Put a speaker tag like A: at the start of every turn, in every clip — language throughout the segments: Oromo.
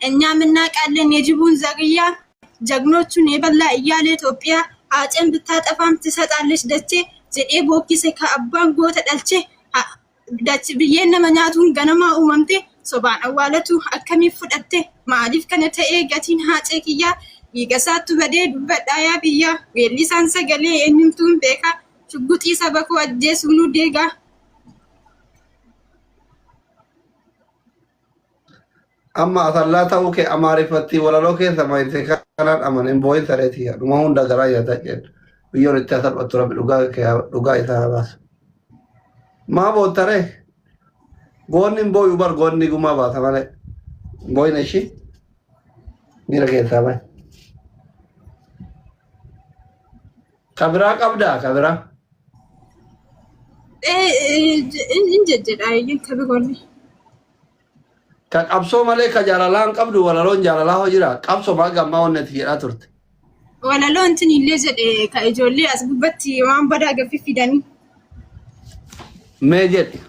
A: እኛም እናውቃለን የጅቡን ዘርያ ጀግኖቹን የበላ እያለ ኢትዮጵያ Haaceen ብታጠፋም ትሰጣለች ደቼ jedhee bookkise ka abbaan goota dhalche biyyeen nama nyaatuun ganamaa uumamte sobaan awwaalatu akkamiif fudhatte maaliif kana ta'ee gatiin Haacee kiyyaa dhiigasaattu badee dubbadhaa yaa biyyaa weellisaan sagalee eenyumtuun beekaa shugguxii saba koo ajjeesuu nu deegaa.
B: Amma asallaa ta'uu kee Amaariffatti walaloo keessa maayiltee kanaan amane hin boo'in sareetii dhuma hunda garaa nyaataa jedhu. Biyyoon itti salphattu rabbi dhugaa kee dhugaa isaa haa baasu. Maa boottaree? Goonni hin boo'u bar goonni gumaa baasa malee. Boo'in ishii miira keessaa bahe. Ka biraa qabdaa ka biraa?
A: In jejjedha eeyyan ka biroollee.
B: Ka qabsoo malee ka jaalalaa hin qabdu walaloon jaalalaa hoo jira. Qabsoo maa gammaa wanni ati jedhaa turte.
A: Walaloon tun illee jedhe ka ijoollee as gubbatti waan badaa gaffi fidanii.
B: Mee jedhi.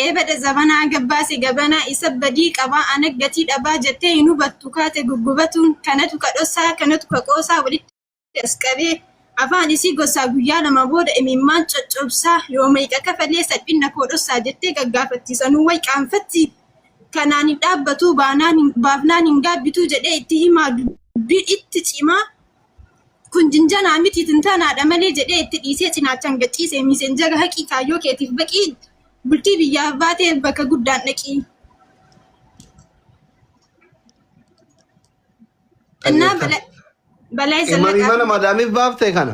A: Eebada zabanaa gabbaase gabanaa isa badii qabaa ana gatii dhabaa jettee hin hubattu kaate guggubatuun kanatu ka dhossaa kanatu ka qoosaa walitti as qabee afaan isii gosaa guyyaa lama booda imimmaan coccobsaa yoo meeqa kafalee salphina koo dhossaa jettee gaggaafattiisanuu way qaanfatti kanaan hin dhaabbatuu baanaan hin baafnaan hin gaabbituu jedhee itti himaa dubbiin itti cimaa kun jinjanaa miti tintanaadha malee jedhee itti dhiisee cinaachaan gachiise miseenjara haqii kaayyoo keetiif baqii bultii biyyaaf baatee bakka guddaan dhaqii. Innaa balaa
B: Imani zallaqaa mana madaamiif baaftee kana.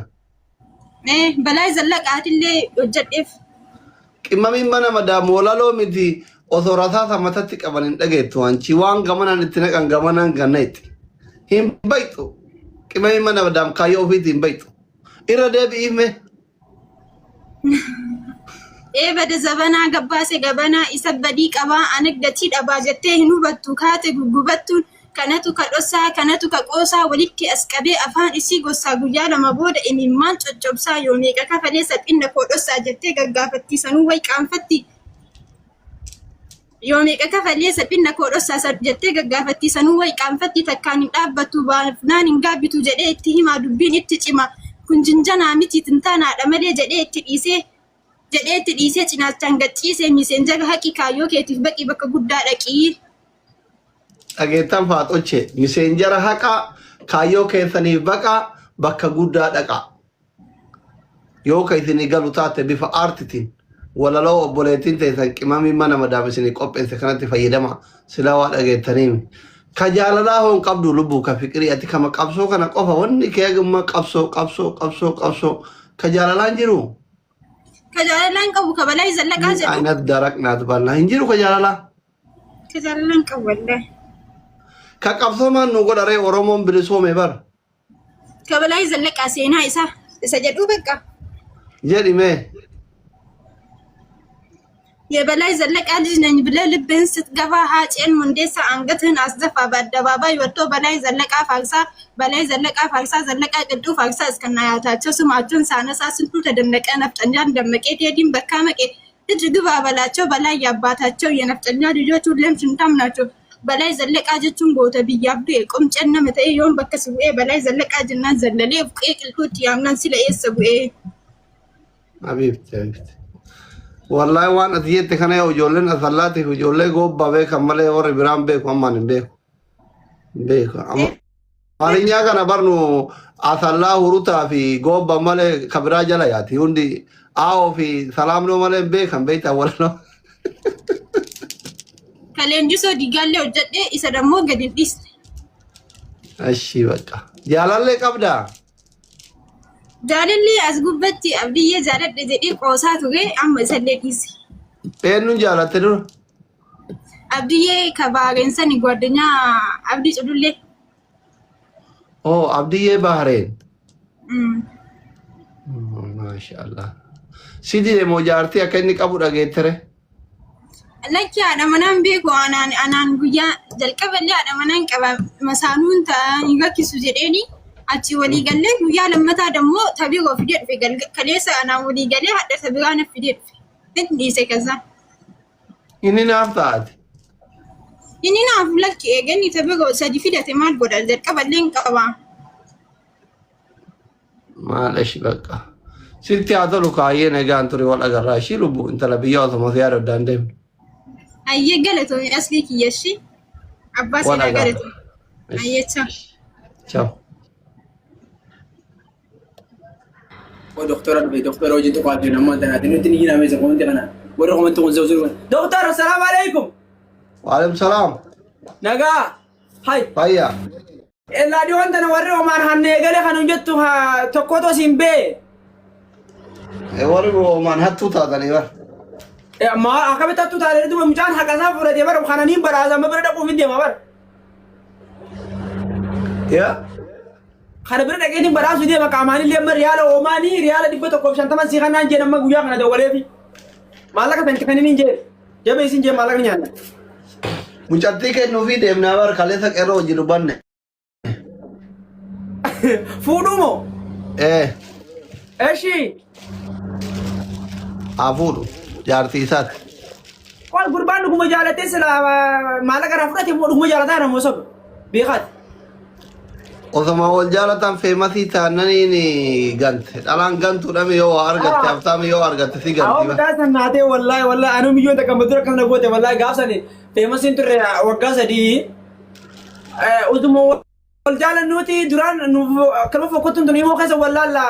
A: Balaa zallaqaatillee hojjedheef.
B: Qimamiin mana madaam walaloo miti osoo rasaasa matatti qaban hin dhageettu anchi waan gamanaan itti naqan gamanaan ganna itti. Hin bayxu. Qimamiin mana madaam kaayyoo ofiitti hin bayxu. Irra deebi'iif mee.
A: Eebada zabanaa gabbaase gabanaa isa badii qabaa ana gatii dhabaa jettee hin hubattu kaate guggubattuun kanatu ka dhossaa kanatu ka qoosaa walitti as qabee afaan isii gossaa guyyaa lama booda imimmaan coccobsaa yoo meeqa kafalee salphina koo dhossaa jettee gaggaafattiisanuu way qaanfatti. Yoo meeqa kafalee salphina koo dhossaa jettee gaggaafattiisanuu way qaanfatti takkaan hin dhaabbattu baafnaan hin gaabbitu jedhee itti himaa dubbiin itti cima kun jinjanaa miti tintanaadha malee jedhee itti dhiisee jedhee itti dhiisee cinaachaan gachiisee miseenjara haqi kaayyoo keetiif baqii bakka guddaa dhaqii.
B: Dhageettan faaxoche miseenjara haqaa kaayyoo keessaniif baqaa bakka guddaa dhaqaa. Yoo ka isinii galu taate bifa aartitiin walaloo obboleettiin teessan qimamii mana madaam isinii qopheesse kanatti fayyadama silaa waa dhageettaniimi. Ka jaalalaa hoo hin qabdu lubbuu ka fiqirii ati kama qabsoo kana qofa wanni kee hagummaa qabsoo qabsoo qabsoo qabsoo ka jaalalaan jiru.
A: Ka jaalalaan qabu ka balaa zallaqaa jedhu.
B: Aynat darak naat bannaa hin jiru ka jaalalaa.
A: Ka jaalalaan qabu wallahi.
B: Ka qabsoo maan nu godha ree Oromoon bilisoome bar.
A: Ka balaa zallaqaa seenaa isaa isa jedhuu bakka.
B: Jedhi mee.
A: የበላይ ዘለቀ ልጅ ነኝ ብለህ ልብህን ስትገፋ ሀጬን ሙንዴሳ አንገትህን አስደፋ። በአደባባይ ወጥቶ በላይ ዘለቃ ፋርሳ በላይ ዘለቃ ፋርሳ ዘለቃ ቅዱ ፋርሳ እስከናያታቸው ስማቸውን ሳነሳ ስንቱ ተደነቀ። ነፍጠኛን ደመቄ ቴዲን በካ መቄ ልጅ ግባ በላቸው በላይ የአባታቸው የነፍጠኛ ልጆች ሁሌም ሽንታም ናቸው። በላይ ዘለቃ jechuun goota biyyaaf du'e qomceen nama ta'e yoom bakka si bu'ee balaa zallaqaa jennaan zallalee of qe'ee qilxuutti yaamnaan sila eessa bu'ee.
B: Habiibti habiibti. Wallaahi waan ati jette kana yoo ijoolleen asallaatiif ijoollee goobbaa beekan malee warri biraan beeku ammaan hin beeku. Hin beeku. Amaarinyaa kana barnu asallaa hurutaa fi goobba malee ka biraa jala yaati. Hundi aawoo fi salaamnoo malee hin beekan beektaa walaloo.
A: Ka leenjisoo diigaallee hojjedhee isa dammoo gadi hin dhiisne.
B: Ashii bakka. Jaalallee qabdaa?
A: Jaalallee as gubbatti abdiyyee jaaladhe jedhee qoosaa ture amma isallee dhiise.
B: Eenyuun jaalatte dura?
A: Abdiyyee ka baareen sani ጓደኛ abdii cudullee.
B: Oh, Abdiyyee Bahareen. Maasha Allah. Si dide moo jaartii akka inni qabu dhageettere?
A: Lakki haadha manaan beeku anaan anaan guyyaa jalqaballee haadha manaan qaba masaanuun ta'anii rakkisu jedheeni achi walii gallee guyyaa lammataa dammoo tabiroo fidee dhufe kaleessa anaan walii galee hadha tabiraa na fidee dhufe. Inni dhiise kaza.
B: Inni naaf taate.
A: Inni naaf lakki eeganni tapha sadi fidate maal godha jalqaballee hin qaba.
B: Maal ishi bakka. Sitti haa tolu kaayyee nagaan ture wal agarraa ishii lubbu intala biyya osoo si yaada addaan deemnu.
A: Ayyee galatoomi aslii kiyya ishii. Abbaa
B: Wal
A: seenaa
B: agarra.
A: galatoomi. Ayyee chaa.
B: Ciao.
C: O doktora dhufe doktora hojii tokko addeenu amma tanaati nuti ni jiraame isa komanti kana warri komanti kun zawzuu doktora salaamu alaikum.
B: Waalaikum salaam.
C: Nagaa hay.
B: Fayyaa.
C: Ellaa dhiyoon tana warri omaan hannee gale kan jettu tokkotu asiin bee.
B: Warri Roomaan hattuu taatanii bar.
C: Ma akkamitti hattuu taatee duuba mucaan haqa isaa fudhatee bara kananiin badhaasa amma bira dhaquuf hin deema bara.
B: Yaa.
C: Kana bira dhaqeetiin badhaasuu deema qaamaan illee amma riyaala oomaanii riyaala 150 sii kanaan jeen amma guyyaa kana dawwaleefi. Maallaqa san kan inni hin jeen. Jabeessin jeen maallaqa nyaanna.
B: Mucattii kennuufii deemnaa bar kaleessa qeerroo hojii dubbanne.
C: Fuudhuu moo?
B: Ee
C: Eshi.
B: haa fuudhu jaartii isaati.
C: Wal gurbaan dhuguma jaalatee sila maallaqa irraa fudhate moo dhuguma jaalataa jira moo soba? Beekaati.
B: Osoma wal jaalatan feemasii taananiin gante. Dhalaan gantuudhame yoo waa argatte haftaame yoo argatte si
C: Awwa
B: ganti.
C: mucaa san naatee wallaahi wallaahi anuu miyyoon takka amma dura akkana goote wallaahi gaaf sani feemasiin turre waggaa 3 utuma wal jaalannuuti duraan nuuf akkama fokkottuun tun himoo keessa wallaalla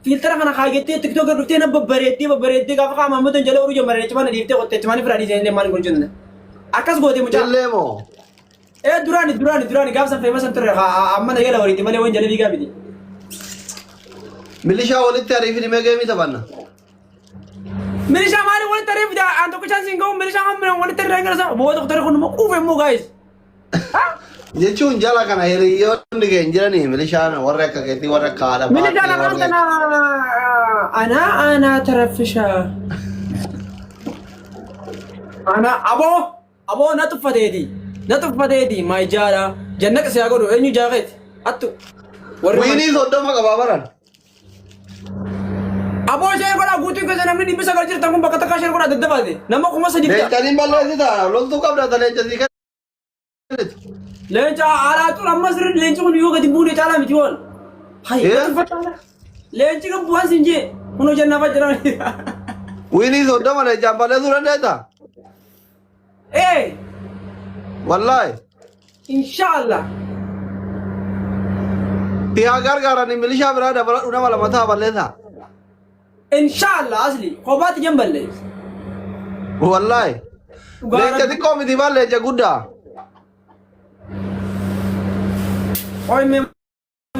C: fiiltara kana kaayyattee tiktook irra dhuftee na babbareeddee babbareeddee gaafa kaa maammadoon jala uruu jammaree cimaan dhiiftee qottee cimaan firaa dhiisee illee maal godhu jenna akkas goote mucaa.
B: Illee moo?
C: Ee duraani duraani duraani gaaf san feema san turre amma na jala wariitti malee waan jala fiigaa miti.
B: Milishaa walitti ariifini mee geemii taphanna.
C: Milishaa maali walitti ariif aan tokkichaan siin ga'u milishaa hamma walitti ariif gara isaa boo doktorri kun immoo quufe immoo gaayis.
B: Jechuun jala kana hiriyoonni keenya jiranii milishaan warri akka keetii warri akka haadha
C: Milishaan
B: baatee
C: afaan
B: warri
C: tana anaa anaa taraffishaa. Ana aboo aboo na tuffateeti na tuffateeti maay jaadha janna qisee haa godhu eenyu jaaqeeti attu warri
B: Wiinii 30 qabaa baran.
C: Aboo ishee godhaa guutuu keessa namni 900 jirtan kun bakka takkaa ishee godhaa daddabaate nama 3000 fida.
B: Leencaniin balleessita loltuu qabda ta leenca sii kennitu.
C: Leenca alaa xur amma sirri leenci kun yoo gadi buune caalaa miti woon. Hay
B: Eh?
C: leenci kan bu'aan siin jee kun hojjannaa fa'a jiran.
B: Wiinii 30 leencaan balleessuu dandeetta?
C: Ee
B: Wallaahi.
C: inshaallah.
B: Si haa gargaarani milishaa biraa dabaladhu nama lama ta'a balleessaa.
C: Inshaallah asli kophaatti jan balleessa.
B: Wallaahi.
C: Dhugaa
B: Leenca
C: rabbi.
B: xiqqoo miti maal leenca guddaa.
C: Qoy mee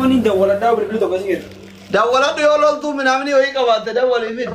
C: waniin dawwaladhaa bilbila tokko si kenna.
B: Dawwaladhu yoo loltuu minaamni wayii qabaatte dawwalii fidi.